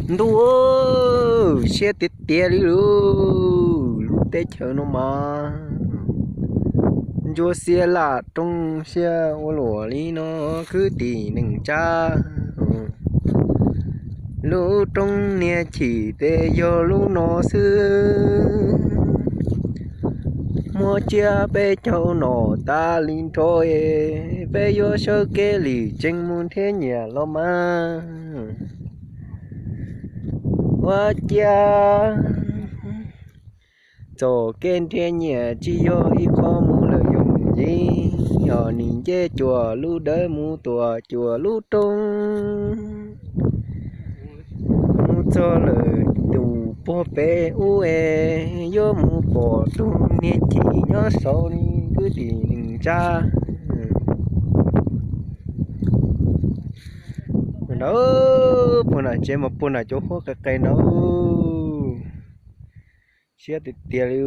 Ntuj, siab tiag tiag li lub, lub teb chaws no mas ntsuab xiab lam rooj siab ua luam li no kwv tij neej tsa. Lub roob niag chim tes yog lub no xwb. Muab tsiab peb caug nom tas li nrho, peb yuav sawv kev li tseem mus nrhiav nyiam los mas. Ua ciav txoj kev nrhiav nyiam tsis yog ib qho mus lawm yooj yim, yog nim nce cuag lub dawm mus tuam cuag lub roob, mus txog lawm tus puag pem ub es yuav mus pom tus niag chim nyob saud li kwv tij neej tsa. Ntawd puag nram tsev mas puag nram cov huab qis qis ntawd, siab tiag tiag li.